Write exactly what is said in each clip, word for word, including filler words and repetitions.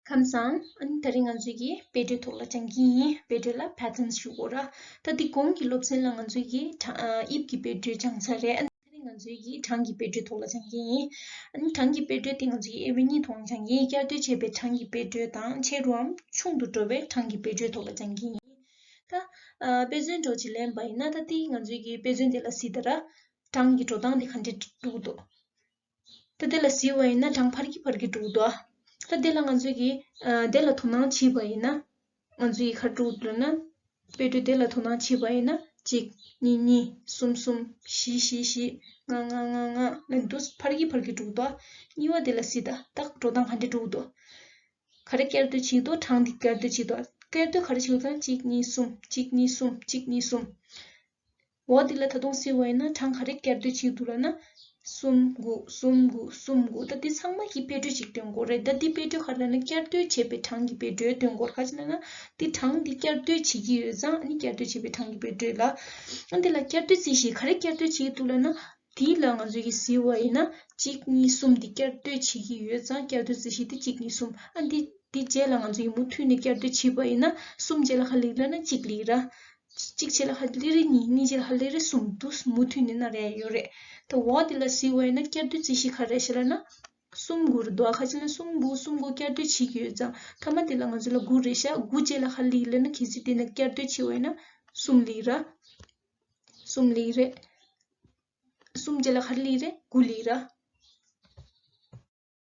ཁམས་བཟང་། ཨ་ནི་དེ་རིང་ང་ཚོས་ཀྱི་དཔེ་འགྲོས་ཐོག་ལ་སྦྱང་གི་ཡིན། དཔེ་འགྲོས་ལ་patterns་ཞུ་དགོས་ར། ད་འདི་གོང་གི་སློབ་ཚན་ལ་ང་ཚོས་ཀྱི་དབྱིབས་ཀྱི་དཔེ་འགྲོས་སྦྱངས་ཚར་རེད། ཨ་ནི་དེ་རིང་ང་ཚོས་ཀྱི་གྲངས་ཀྱི་དཔེ་འགྲོས་ཐོག་ལ་སྦྱང་གི་ཡིན། ཨ་ནི་གྲངས་ཀྱི་དཔེ་འགྲོས་དེ་ང་ཚོས་ཀྱི་དབྱེ་བ་གཉིས་ཐོག་སྦྱང་གི་ཡིན། བསྐྱར་ཟློས་བྱས་པའི་གྲངས་ཀྱི་དཔེ་འགྲོས་དང་ཆེ་རུའམ་ཆུང་དུ་འགྲོ་བའི་གྲངས་ཀྱི་དཔེ་འགྲོས་ཐོག་ལ་སྦྱང་གི་ཡིན། ད་ཨ་དཔེ་མཚོན་འདྲ་བོ་ཅིག་ལེན་པ་ཡིན་ན། ད་དེ་ང་ཚོས་ཀྱི་དཔེ་མཚོན་དེ་ལ་གཟིགས་དང་ར། གྲངས་ཀྱི་འགྲོ་སྟངས་དེ་ག་འདྲས་འགྲོ་གི་འདུག་ད་དེ་ལ་གཟིགས་པ་ཡིན་ན་གྲངས་འཕར་གྱི་འཕར་གྱི་འགྲོ་གི་འདུག་ད་དེ་ལ་ང་ཚོས་ཀྱི་ཨ་དེ་ལ་དོ་སྣང་བྱེད་པ་ཡིན་ན། ང་ཚོས་ཀྱི་ག་འགྲོ་གི་འདུག་ལབ་ན། དཔེ་འགྲོས་དེ་ལ་དོ་སྣང་བྱེད་པ་ཡིན་ན། གཅིག་གཉིས་གཉིས། གསུམ་གསུམ། བཞི་བཞི་བཞི། ལྔ་ལྔ་ལྔ་ལྔ་ལབ་འདུག་འཕར་གྱི་འཕར་གྱི་འགྲོ་གི་འདུག་གཉིས་པ་དེ་ལ་གཟིགས་དང་། ད་འགྲོ་སྟངས་ག་འདྲས་འགྲོ་གི་འདུག་ག་རེ་བསྐྱར་ཟློས་བྱེད་ཀྱི་འདུག་གྲངས་འདི་བསྐྱར་ཟློས་བྱེད་ཀྱི་འདུག་བསྐྱར་ཟློས་ག་རེ་བྱེད་ཀྱི་འདུག་གཅིག་གཉིས་གསུམ། གཅིག་གཉིས་གསུམ། གཅིག་གཉིས་གསུམ། འོ་དེ་ལ་ད་དུང་གཟིགས་པ་ཡིན་ན་གྲངས་ག་རེ་བསྐྱར་ཟློས་བྱེད་ཀྱི་འདུག་ལབ་ན། གསུམ་དགུ། གསུམ་དགུ། གསུམ་དགུ། ད་འདི་ཚང་མ་གི་དཔེ་འགྲོས་གཅིག་སྟོན་དགོས་རེད། ད་འདི་དཔེ་འགྲོས་ག་རེ་ལབ་ན། བསྐྱར་ཟློས་བྱས་པའི་གྲངས་ཀྱི་དཔེ་འགྲོས་སྟོན་དགོས་རེད། ག་ཅི་ལབ་ན། འདི་གྲངས་འདི་བསྐྱར་ཟློས་བྱེད་ཀྱི་ཡོད་ཙང་། ཨ་ནི་བསྐྱར་ཟློས་བྱས་པའི་གྲངས་ཀྱི་དཔེ་འགྲོས་ལ། ཨ་འདི་ལ་བསྐྱར་ཟློས་རྩིས་གཞི་ག་རེ་བསྐྱར་ཟློས་བྱེད་ཀྱི་འདུག་ལབ་ན། དེ་ལ་ང་ཚོས་ཀྱི་གཟིགས་པ་ཡིན་ན། གཅིག་གཉིས་གསུམ་འདི་བསྐྱར་ཟློས་བྱེད་ཀྱི་ཡོད་ཙང་། བསྐྱར་ཟློས་རྩིས་གཞི་དེ་གཅིག་གཉིས་གསུམ། ཨ་འདི་འདི་རྗེས་ལ་ང་ཚོས་ཀྱི་མུ་མཐུད་ནས་བསྐྱར་ཟློས་བྱེད་པ་ཡིན་ན། གསུམ་རྗེས་ལ་ག་སླེབས་ལབ་ན། གཅིག་སླེབས་ར། གཅིག་རྗེས་ལ་ག་སླེབས་རེད། གཉིས། གཉིས་རྗེས་ལ་ག་སླེབས་རེད། གསུམ། འདུག་མུ་མཐུད་ནས་ན་རེ་ཡོད་རེད། ད་འོ་དེ་ལ་གཟིགས་པ་ཡིན་ན་བསྐྱར་ཟློས་རྩིས་གཞི་ག་རེ་རེད་ཤག་ལབ་ན། གསུམ་དགུ་རེད་འདུག་ག་ཅི་ལབ་ན་གསུམ་དགུ། གསུམ་དགུ་བསྐྱར་ཟློས་བྱེད་ཀྱི་ཡོད་ཙང་། མཐའ་མ་དེ་ལ་ང་ཚོ་ལ་དགུ་རེད་ཤག་དགུ་རྗེས་ལ་ག་སླེབས་ལབ་ན། གལ་སྲིད་དེ་ན་བསྐྱར་ཟློས་བྱེད་པ་ཡིན་ན་གསུམ་སླེབས་ར། གསུམ་སླེབས་རེད། གསུམ་རྗེས་ལ་ག་རེ་སླེབས་རེད། དགུ་སླེབས་ར།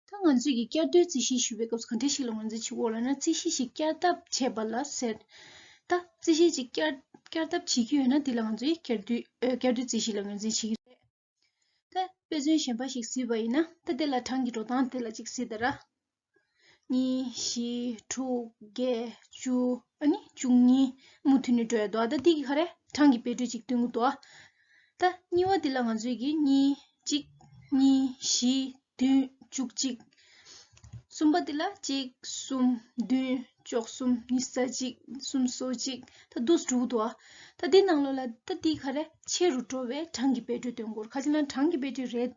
ད་ང་ཚོས་ཀྱི་བསྐྱར་ཟློས་རྩིས་གཞི་ཞུ་བའི་སྐབས་སུ་ག་འདྲ་ཞིག་ལ་ངོས་འཛིན་བྱེད་དགོས་ལབ་ན། རྩིས་གཞི་ཞིག་བསྐྱར་ལྡབ་བྱས་པ་ལ་ཟེར། ད་རྩིས་གཞི་ཞིག་བསྐྱར་བསྐྱར་ལྡབ་བྱེད་ཀྱི་ཡོད་ན། དེ་ལ་ང་ཚོས་བསྐྱར་ཟློས་ཨ་བསྐྱར་ཟློས་རྩིས་གཞི་ལ་ངོས་འཛིན་བྱེད་ཀྱི་རེད། ད་དཔེ་མཚོན་གཞན་པ་ཞིག་གཟིགས་པ་ཡིན་ན། ད་དེ་ལ་གྲངས་ཀྱི་འགྲོ་སྟངས་དེ་ལ་ཅིག་གཟིགས་དང་ར། གཉིས། བཞི། དྲུག་བརྒྱད། བཅུ། ཨ་ནི་བཅུ་གཉིས། མུ་མཐུད་ནས་འགྲོ་ཡ་འདུག་ད་འདི་གི་ག་རེ་གྲངས་ཀྱི་དཔེ་འགྲོས་ཅིག་སྟོན་གྱི་འདུག་ད་གཉིས་པ་འདི་ལ་ང་ཚོས་ཀྱི་གཉིས། གཅིག་གཉིས། བཞི། བདུན། བཅུ་གཅིག་གསུམ་པ་འདི་ལ་གཅིག་གསུམ། བདུན། བཅུ་གསུམ། ཉི་ཤུ་རྩ་གཅིག་གསུམ་སོ་གཅིག་ད་འདུག་སེ་འགྲོ་གི་འདུག་ད་འདི་ནང་ལོགས་ལ་ད་འདི་ག་རེ་ཆེ་རུ་འགྲོ་བའི་གྲངས་ཀྱི་དཔེ་འགྲོས་སྟོན་གྱི་ཡོད་རེད། ག་ཅི་ལབ་ན་གྲངས་ཀྱི་དཔེ་འགྲོས་རེད་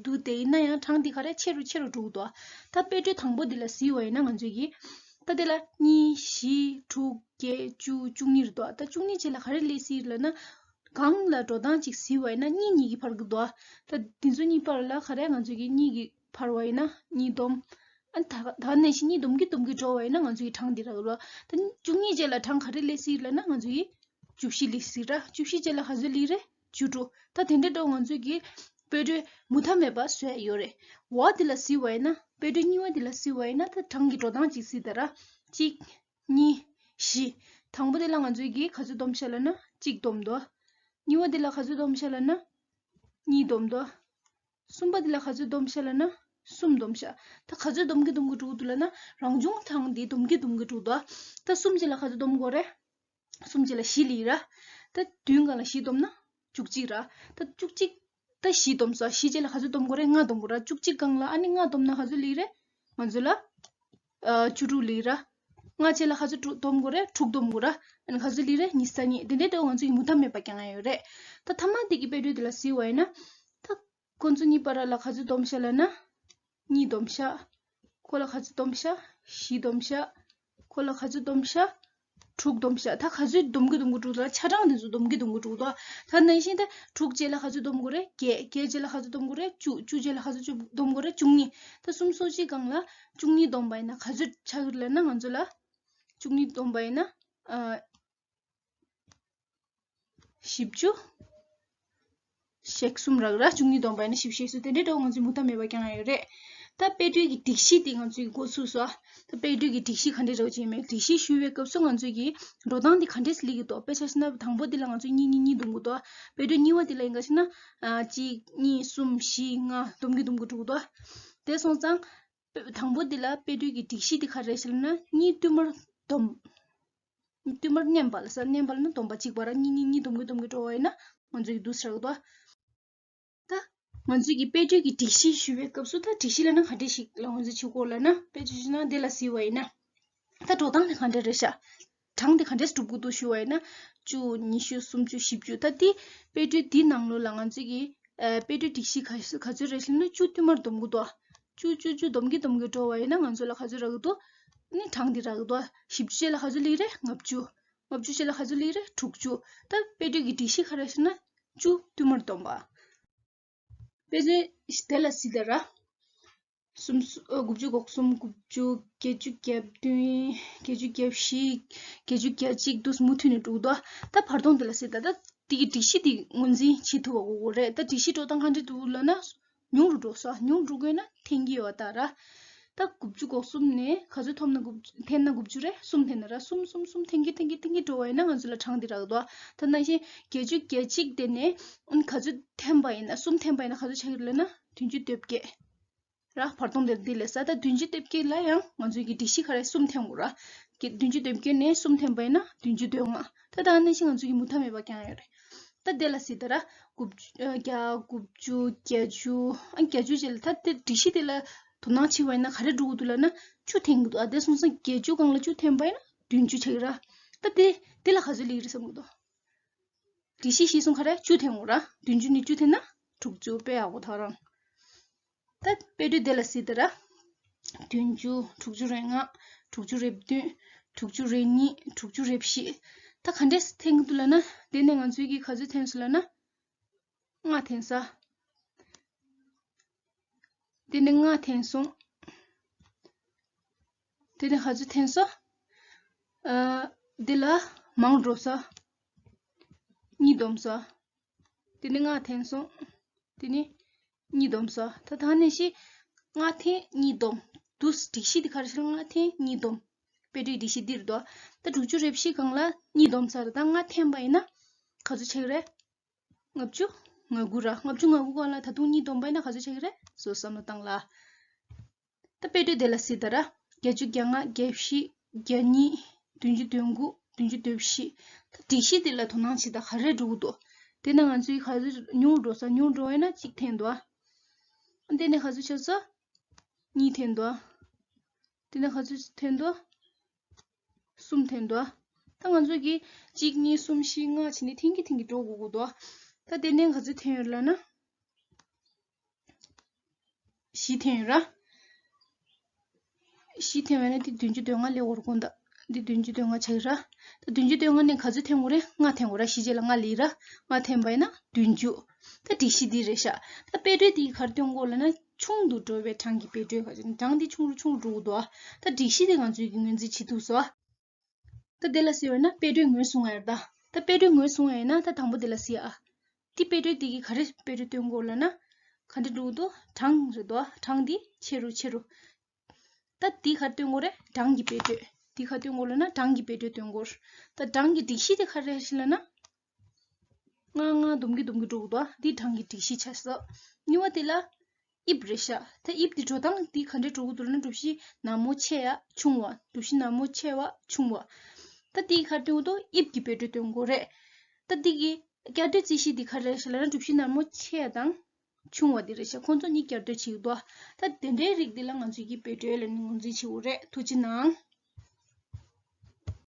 འདུག་དེ་ཡིན་ན་ཡང་གྲངས་འདི་ག་རེ་ཆེ་རུ་ཆེ་རུ་འགྲོ་གི་འདུག་ད་དཔེ་འགྲོས་དང་པོ་འདི་ལ་གཟིགས་པ་ཡིན་ན། ང་ཚོས་ཀྱིས་ད་དེ་ལ་གཉིས། བཞི། དྲུག་བརྒྱད། བཅུ། བཅུ་གཉིས་རེད་འདུག་ད་བཅུ་གཉིས་རྗེས་ལ་ག་རེ་སླེབས་སྲིད་ལབ་ན། གོང་ལ་འགྲོ་སྟངས་ཅིག་གཟིགས་པ་ཡིན་ན་གཉིས་གཉིས་ཀྱིས་འཕར་གྱི་འདུག་ད་འདི་ཚོ་གཉིས་བར་ལ་ག་རེ་ང་ཚོས་ཀྱིས་གཉིས་ཀྱིས་འཕར་བ་ཡིན་ན་གཉིས་བསྡོམས། ཨ་ད་ད་ནང་བཞིན་གཉིས་བསྡོམས་ཀྱིས་བསྡོམས་ཀྱིས་འགྲོ་བ་ཡིན་ན་ང་ཚོ་ཡི་གྲངས་འདི་རག་གི་རེད། ད་བཅུ་གཉིས་རྗེས་ལ་གྲངས་ག་རེ་སླེབས་སྲིད་ལབ་ན། ང་ཚོ་ཡི་བཅུ་བཞི་སླེབས་སྲིད་ར། བཅུ་བཞི་རྗེས་ལ་ག་ཚོད་སླེབས་རེད། བཅུ་དྲུག་ད་དེ་འདྲ་འདྲ་བོ་ང་ཚོས་ཀྱིས་དཔེ་འགྲོས་མུ་མཐའ་མེད་པ་བཟོ་ཡ་ཡོད་རེད། འོ་འདི་ལ་གཟིགས་པ་ཡིན་ན། དཔེ་འགྲོས་གཉིས་པ་འདི་ལ་གཟིགས་པ་ཡིན་ན། ད་གྲངས་ཀྱི་འགྲོ་སྟངས་ཅིག་གཟིགས་དང་ར། གཅིག་གཉིས། བཞི། དང་པོ་འདི་ལ་ང་ཚོས་ཀྱིས་ག་ཚོད་བསྡོམས་ཤག་ལབ་ན་གཅིག་བསྡོམས་འདུག་གཉིས་པ་འདི་ལ་ག་ཚོད་བསྡོམས་ཤག་ལབ་ན་གཉིས་བསྡོམས་འདུག་གསུམ་པ་འདི་ལ་ག་ཚོད་བསྡོམས་ཤག་ལབ་ན་གསུམ་བསྡོམས་ཤག་ད་ག་ཚོད་བསྡོམས་ཀྱིས་བསྡོམས་ཀྱིས་འགྲོ་གི་འདུག་ལབ་ན། རང་བྱུང་གྲངས་འདི་བསྡོམས་ཀྱིས་བསྡོམས་ཀྱིས་འགྲོ་གི་འདུག་ད་གསུམ་རྗེས་ལ་ག་ཚོད་བསྡོམས་དགོས་རེད། གསུམ་རྗེས་ལ་བཞི་སླེབས་ར། ད་བདུན་སྒང་ལ་བཞི་བསྡོམས་ན་བཅུ་གཅིག་ར། ད་བཅུ་གཅིག་ད་བཞི་བསྡོམས་སོང་། བཞི་རྗེས་ལ་ག་ཚོད་བསྡོམས་དགོས་རེད། ལྔ་བསྡོམས་དགོས་ར། བཅུ་གཅིག་སྒང་ལ་ཨ་ནི་ལྔ་བསྡོམས་ན་ག་ཚོད་སླེབས་རེད། ང་ཚོ་ལ་ཨ་བཅུ་དྲུག་སླེབས་ར། ལྔ་རྗེས་ལ་ག་ཚོད་དྲུག་བསྡོམས་དགོས་རེད། དྲུག་བསྡོམས་དགོས་ར། ཨ་ནི་ག་ཚོད་སླེབས་རེད། ཉི་ཤུ་རྩ་གཉིས། དེ་འདྲའི་འདྲ་བོ་ང་ཚོ་ཡི་མུ་མཐའ་མེད་པ་རྐྱང་ཡོད་རེད། ད་མཐའ་མ་དེ་གི་དཔེ་འགྲོས་དེ་ལ་གཟིགས་པ་ཡིན་ན། ད་ཁོ་ཚོ་གཉིས་བར་ལ་ག་ཚོད་བསྡོམས་ཤག་ལབ་ན། གཉིས་བསྡོམས་ཤག་ཁོ་ལ་ག་ཚོད་བསྡོམས་ཤག་བཞི་བསྡོམས་ཤག་ཁོ་ལ་ག་ཚོད་བསྡོམས་ཤག་དྲུག་བསྡོམས་ཤག་ད་ག་ཚོད་བསྡོམས་ཀྱིས་བསྡོམས་ཀྱིས་འགྲོ་གི་འདུག་ཆ་གྲངས་དེ་ཚོ་བསྡོམས་ཀྱིས་བསྡོམས་ཀྱིས་འགྲོ་གི་འདུག་ད་ནང་བཞིན་ད་དྲུག་རྗེས་ལ་ག་ཚོད་བསྡོམས་དགོས་རེད། བརྒྱད། བརྒྱད་རྗེས་ལ་ག་ཚོད་བསྡོམས་དགོས་རེད། བཅུ། བཅུ་རྗེས་ལ་ག་ཚོད་བསྡོམས་དགོས་རེད། བཅུ་གཉིས། ད་གསུམ་སོ་གཅིག་སྒང་ལ་བཅུ་གཉིས་བསྡོམས་པ་ཡིན་ན་ག་ཚོད་ཆགས་ཀྱི་རེད་ལབ་ན། ང་ཚོ་ལ་བཅུ་གཉིས་བསྡོམས་པ་ཡིན་ན་ཨ། བཞི་བཅུ་ཞེ་གསུམ་རག་ར། བཅུ་གཉིས་བསྡོམས་པ་ཡིན་ན་བཞི་བཅུ་ཞེ་གསུམ། དེ་འདྲའི་འདྲ་བོ་ང་ཚོས་མུ་མཐའ་མེད་པ་རྐྱང་ཡོད་རེད། ད་དཔེ་འགྲོས་ཀྱི་སྒྲིག་གཞི་དེ་ང་ཚོས་འགོ་ཚུགས་སོང་། ད་དཔེ་འགྲོས་ཀྱི་སྒྲིག་གཞི་ག་འདྲས་འདྲ་བོ་ཅིག་ཡིན་མིན། སྒྲིག་གཞི་ཞུ་བའི་སྐབས་སུ་ང་ཚོས་ཀྱི་འགྲོ་སྟངས་དེ་ག་འདྲས་སླེབས་ཀྱི་འདུག་དཔེ་ཆ་བཞག་ན་དང་པོ་འདི་ལ་ང་ཚོས་གཉིས་གཉིས་གཉིས་བསྡོམས་ཀྱི་འདུག་དཔེ་འགྲོས་གཉིས་པ་འདི་ལ་ཡིན་ག་ཞེ་ན། ཨ་གཅིག་གཉིས། གསུམ། བཞི། ལྔ། བསྡོམས་ཀྱིས་བསྡོམས་ཀྱིས་འགྲོ་གི་འདུག་དེ་སོང་ཙང་དང་པོ་འདི་ལ་དཔེ་འགྲོས་ཀྱི་སྒྲིག་གཞི་དེ་ག་རེ་རེད་ཟེར་ན། གཉིས་བསྟུད་མར་བསྡོམས། བསྟུད་མར་མནན་པ་ལ་ཟེར། མནན་པ་ལབ་ན་བསྡོམས་པ་གཅིག་པ་ར། གཉིས་གཉིས་གཉིས་བསྡོམས་ཀྱིས་བསྡོམས་ཀྱིས་འགྲོ་བ་ཡིན་ན་ང་ཚོ་ཡི་འདུག་སེ་རག་གི་འདུག་ད་ང་ཚོ་གི་དཔེ་འགྲོས་ཀྱི་སྒྲིག་གཞི་ཞུ་བའི་སྐབས་སུ། ད་སྒྲིག་གཞི་ལབ་ན་ག་འདྲས་ཤིག་ལ་ང་ཚོས་ཞུ་དགོས་ལབ་ན། དཔེ་ཆ་བཞག་ན་འདི་ལ་གཟིགས་པ་ཡིན་ན། ད་འགྲོ་སྟངས་དེ་ག་འདྲས་རེད་ཤག་གྲངས་དེ་ག་འདྲས་སྒྲུབ་དགོས་འདུག་ཞུ་བ་ཡིན་ན། བཅུ། ཉི་ཤུ། སུམ་ཅུ། བཞི་བཅུ། ད་དེ་དཔེ་འགྲོས་འདི་ནང་ལོགས་ལ་ང་ཚོ་གི་ཨ་དཔེ་འགྲོས་སྒྲིག་གཞི་ག་ག་ཚོད་རེད་ཟེར་ན། བཅུ་བསྟུད་མར་བསྡོམས་ཀྱིས་འདུག་བཅུ་བཅུ་བཅུ་སྡོམ་གྱིས་སྡོམ་གྱིས་འགྲོ་བ་ཡིན་ན་ང་ཚོ་ལ་ག་ཚོད་རག་གི་འདུག་ནི་གྲངས་འདི་རག་གི་འདུག་བཞི་བཅུ་ཅན་ལ་ག་ཚོད་སླེབས་རེད། ལྔ་བཅུ། ལྔ་བཅུ་ཅན་ལ་ག་ཚོད་སླེབས་རེད། དྲུག་ཅུ། ད་དཔེ་སྤྲོད་ཀྱི་སྒྲིག་གཞི་ག་རེ་ཟེར་ན་བཅུ་བསྟུད་མར་སྡོམ་པ། དཔེ་མཚོན་དེ་ལ་གཟིགས་དང་ར། སུམ་སུ་ཨ་དགུ་བཅུ་གོ་གསུམ། དགུ་བཅུ། བརྒྱད་ཅུ་གྱ་བདུན། བརྒྱད་ཅུ་གྱ་བཞི། བརྒྱད་ཅུ་གྱ་གཅིག་འདུག་མུ་མཐུད་ནས་འགྲོ་གི་འདུག་ད་བར་སྟོང་དེ་ལ་གཟིགས་དང་། ད་དེ་གི་སྒྲིག་གཞི་དེ་ངོས་འཛིན་བྱེད་ཐུབ་པ་དགོས་ཀྱི་རེད། ད་སྒྲིག་གཞི་འགྲོ་སྟངས་ག་འདྲ་འདུག་ལབ་ན། ཉུང་རུ་འགྲོ་ས། ཉུང་རུ་འགྲོ་དགོས་ན་འཐེན་གྱི་ཡོད་ད་ར། ད་དགུ་བཅུ་གོ་གསུམ་ནས་ག་ཚོད་ཐོབ་ན། དགུ་བཅུ་འཐེན་ན་དགུ་བཅུ་རེད། གསུམ་འཐེན་ན་ར། གསུམ་གསུམ་གསུམ་འཐེན་གྱི་འཐེན་གྱི་འཐེན་གྱི་འགྲོ་བ་ཡིན་ན་ང་ཚོ་ལ་གྲངས་འདི་རག་གི་འདུག་ད་ནང་བཞིན་བརྒྱད་ཅུ་གྱ་གཅིག་དེ་ནས་ཨ་ནི་ག་ཚོད་འཐེན་པ་ཡིན་ན། གསུམ་འཐེན་པ་ཡིན་ན་ག་ཚོད་ཆགས་ཀྱི་རེད་ལབ་ན་བདུན་ཅུ་དོན་བརྒྱད་ར། བར་སྟོང་དེ་འདི་ལས་ས། ད་བདུན་ཅུ་དོན་བརྒྱད་ལ་ཡང་ང་ཚོའི་གི་སྒྲིག་གཞི་ག་རེ། གསུམ་འཐེན་དགོས་ར། གི་བདུན་ཅུ་དོན་བརྒྱད་ནས་གསུམ་འཐེན་པ་ཡིན་ན་བདུན་ཅུ་དོན་ལྔ། ད་ད་ནང་བཞིན་ང་ཚོའི་གི་མུ་མཐའ་མེད་པ་རྐྱང་ཡོད་རེད། ད་དེ་ལ་གཟིགས་དང་ར། དགུ་བཅུ་ཨ་བརྒྱ། དགུ་བཅུ། བརྒྱད་ཅུ། ཨ་བརྒྱད་ཅུ་ཅན་ལ། ད་དེ་སྒྲིག་གཞི་དེ་ལ་དོ་སྣང་བྱེད་པ་ཡིན་ན་ག་རེ་འགྲོ་གི་འདུག་ལབ་ན་བཅུ་འཐེན་གྱི་འདུག་ཨ་དེ་སོང་ཙང་བརྒྱད་ཅུ་སྒང་ལ་བཅུ་འཐེན་པ་ཡིན་ན་བདུན་ཅུ་ཆགས་ཀྱི་ར། ད་དེ་དེ་ལ་ག་ཚོད་སླེབས་ཀྱི་རེད་བསམ་གྱི་འདུག་སྒྲིག་གཞི་གཞི་བཟུང་ག་རེ། བཅུ་འཐེན་དགོས་ར། བདུན་ཅུ་ནས་བཅུ་འཐེན་ན་དྲུག་ཅུ། དཔེ་ཡག་པོ་ཐག་རང་། ད་དཔེ་སྤྲོད་དེ་ལ་གཟིགས་དང་ར། བདུན་ཅུ། དྲུག་ཅུ་རེ་ལྔ། དྲུག་ཅུ་རེ་བདུན། དྲུག་ཅུ་རེ་གཉིས། དྲུག་ཅུ་རེ་བཞི། ད་ག་འདྲས་འཐེན་གྱི་འདུག་ལབ་ན། དེ་ནས་ང་ཚོའི་གི་ག་ཚོད་འཐེན་སོང་ལབ་ན། ལྔ་འཐེན་ས། དེ་ནས་ལྔ་འཐེན་སོང་། དེ་ནས་ག་ཚོད་འཐེན་སོང་། ཨ་འདི་ལ་མང་འགྲོ་ས། གཉིས་བསྡོམས་ས། དེ་ནས་ལྔ་འཐེན་སོང་། དེ་ནས་གཉིས་བསྡོམས་ས། ད་ད་ནས་ཤི། ལྔ་འཐེན་གཉིས་བསྡོམས། དུ་སྒྲིག་གཞི་དེ་ག་རེ་ཟེར། ལྔ་འཐེན་གཉིས་བསྡོམས། དཔེ་སྤྲོད་སྒྲིག་གཞི་འདི་རེད་དོ། ད་དྲུག་ཅུ་རེ་བཞི་སྒང་ལ་གཉིས་བསྡོམས་ས་རེད། ད་ལྔ་འཐེན་པ་ཡིན་ན་ག་ཚོད་ཆགས་ཀྱི་རེད། ལྔ་བཅུ་ང་དགུ་ར། ལྔ་བཅུ་ང་དགུ་སྒང་ལ་ད་དུང་གཉིས་བསྡོམས་པ་ཡིན་ན་ག་ཚོད་ཆགས་ཀྱི་རེད། བཟོ་བསམ་བློ་བཏང་ལ། ད་དཔེ་སྤྲོད་དེ་ལ་གཟིགས་དང་ར། བརྒྱད་ཅུ་གྱ་ལྔ། གྱ་བཞི། གྱ་གཉིས། བདུན་ཅུ་དོན་དགུ། བདུན་ཅུ་དོན་བཞི། ད་སྒྲིག་གཞི་དེ་ལ་དོ་སྣང་བྱེད་དང་། ག་རེ་འགྲོ་གི་འདུག་དེ་ནས་ང་ཚོའི་ག་ཚོད་ཉུང་རུ་འགྲོ་ས། ཉུང་རུ་འགྲོ་བ་ཡིན་ན་གཅིག་འཐེན་འདུག་ཨ། དེ་ནས་ག་ཚོད་ཆགས་སོང་། གཉིས་འཐེན་འདུག་ཨ། དེ་ནས་ག་ཚོད་འཐེན་འདུག་གསུམ་འཐེན་འདུག་ཨ། ད་ང་ཚོ་གིས་གཅིག་གཉིས། གསུམ། བཞི། ལྔ་བྱས་ནས་འཐེན་གྱི་འཐེན་གྱི་འགྲོ་དགོས་ཀྱི་འདུག་ཨ། ད་དེ་ནས་ག་ཚོད་འཐེན་ཡོད་ལབ་ན། བཞི་འཐེན་ཡོད་ར། བཞི་འཐེན་ཡོད་ན་དེ་བདུན་ཅུ་དོན་ལྔ་སླེབས་ཡོད་རེད་དགོངས་དག་འདི་བདུན་ཅུ་དོན་ལྔ་ཆགས་ཀྱི་ར། ད་བདུན་ཅུ་དོན་ལྔ་ནས་ག་ཚོད་འཐེན་དགོས་རེད། ལྔ་འཐེན་དགོས་ར། བཞི་རྗེས་ལ་ལྔ་སླེབས་ར། ལྔ་འཐེན་པ་ཡིན་ན་བདུན་ཅུ། ད་སྒྲིག་གཞི་འདི་རེད་ཤག་ད་དཔེ་སྤྲོད་འདི་ག་རེ་སྟོན་གྱི་ཡོད་ལབ་ན། ཆུང་དུ་འགྲོ་བའི་གྲངས་ཀྱི་དཔེ་སྤྲོད། ག་ཅིག་གྲངས་འདི་ཆུང་རུ་ཆུང་རུ་འགྲོ་གི་འདུག་ཨ། ད་སྒྲིག་གཞི་དེ་ང་ཚོས་ཀྱི་ངོས་འཛིན་བྱེད་ཐུབ་སོང་ཨ། ད་དེ་ལ་གཟིགས་པ་ཡིན་ན་དཔེ་སྤྲོད་ངོས་བཟུང་བ་ཡིན་ད། ད་དཔེ་སྤྲོད་ངོས་བཟུང་བ་ཡིན་ན་ད་དང་པོ་དེ་ལ་གཟིགས་ཨ། འདི་དཔེ་སྤྲོད་འདི་གིས་ག་རེ་དཔེ་སྤྲོད་སྟོན་གྱི་ཡོད་ལབ་ན། ག་འདྲ་འགྲོ་གི་འདུག་གྲངས་རེད་དོ། གྲངས་འདི་ཆེ་རུ་ཆེ་རུ། ད་འདི་ག་རེ་སྟོན་གྱི་ཡོད་རེད། གྲངས་ཀྱི་དཔེ་སྤྲོད། འདི་ག་རེ་སྟོན་གྱི་ཡོད་ལབ་ན་གྲངས་ཀྱི་དཔེ་སྤྲོད་སྟོན་གྱི་ཡོད། ད་གྲངས་ཀྱི་སྒྲིག་གཞི་དེ་ག་རེ་རེད་ལབ་ན། ལྔ་ལྔ་སྡོམ་གྱིས་སྡོམ་གྱིས་འགྲོ་གི་འདུག་ཨ། འདི་གྲངས་ཀྱི་སྒྲིག་གཞི་ཆགས་སོང་། གཉིས་པ་དེ་ལ་དབྱིབས་རེད་ཤག་ད་དབྱིབས་དེ་འགྲོ་སྟངས་འདི་ག་འདྲ་འགྲོ་གི་འདུག་ལབ་ན། གྲུ་བཞི་ནར་མོ་ཆེ་ཡ་ཆུང་བ། གྲུ་བཞི་ནར་མོ་ཆེ་བ་ཆུང་བ། ད་འདི་ག་རེ་སྟོན་གྱི་འདུག་དབྱིབས་ཀྱི་དཔེ་སྤྲོད་སྟོན་གྱི་ཡོད་རེད། ད་འདི་གི་བསྐྱར་ཟློས་རྩིས་གཞི་འདི་ག་རེ་རེད་ལབ་ན། གྲུ་བཞི་ནར་མོ་ཆེ་ཡ་དང་ཆུང་བ་འདི་རེད་ཤག་ཁོང་ཚོ་གཉིས་བསྐྱར་ཟློས་བྱེད་ཀྱི་འདུག་ཨ། ད་དེ་འདྲའི་རིགས་འདི་ལ་ང་ཚོས་ཀྱི་དཔེ་སྤྲོད་ལབ་ནས་ངོས་འཛིན་བྱེད་ཀྱི་ཡོད་རེད། ཐུགས་རྗེ་གནང་།